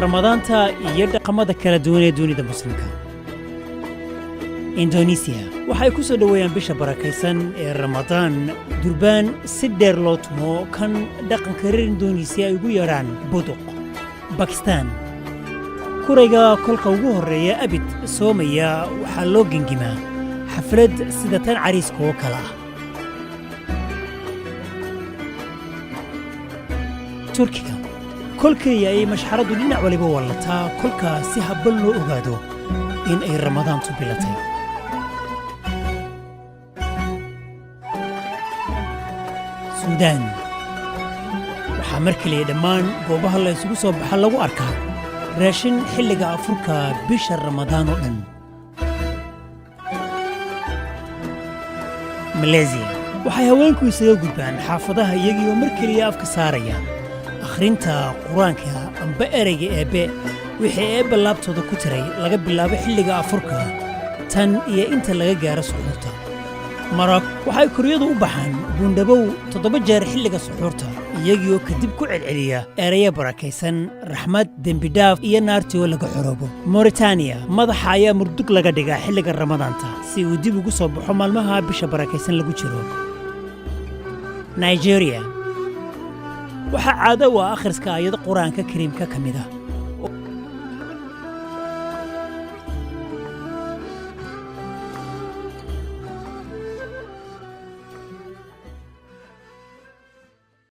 Ramadaanta iyo dhaqamada kala duwan ee dunida Muslimka. Indonesiya waxay ku soo dhoweeyaan bisha barakaysan ee Ramadaan durbaan si dheer loo tumo, kan dhaqanka reer Indonesiya ay ugu yeedhaan buduq. Bakistaan, kurayga kolka ugu horreeya abid soomaya waxaa loo gengimaa xaflad sida tan cariiska oo kale ah. Turkiga, kol keliya ayay mashxaraddu dhinac waliba wallataa kolkaa si habban loo ogaado in ay Ramadaantu bilatay. Suudaan, waxaa mar keliya dhammaan goobaha la isugu soo baxa lagu arkaa raashin xilliga afurka bisha Ramadaan oo dhan. Maleesiya, waxay haweenku isaga gudbaan xaafadaha iyagii oo mar keliya afka saaraya akhrinta Qur-aanka amba ereyga Eebbe, wixii Eebbe laabtooda ku tiray, laga bilaabo xilliga afurka tan iyo inta laga gaaro suxuurta. Marok, waxay kuryadu u baxaan buundhabow 7 jeer xilliga suxuurta, iyagii oo kadib ku celceliya ereyo barakaysan, raxmad, dembidhaaf iyo naartii oo laga xoroobo. Mauritaniya, madaxa ayaa murdug laga dhigaa xilliga Ramadaanta si uu dib ugu soo baxo maalmaha bisha barakaysan lagu jiro. Nigeria, waxaa caado u ah akhriska aayado Qur-aanka Kariimka ka mid ah.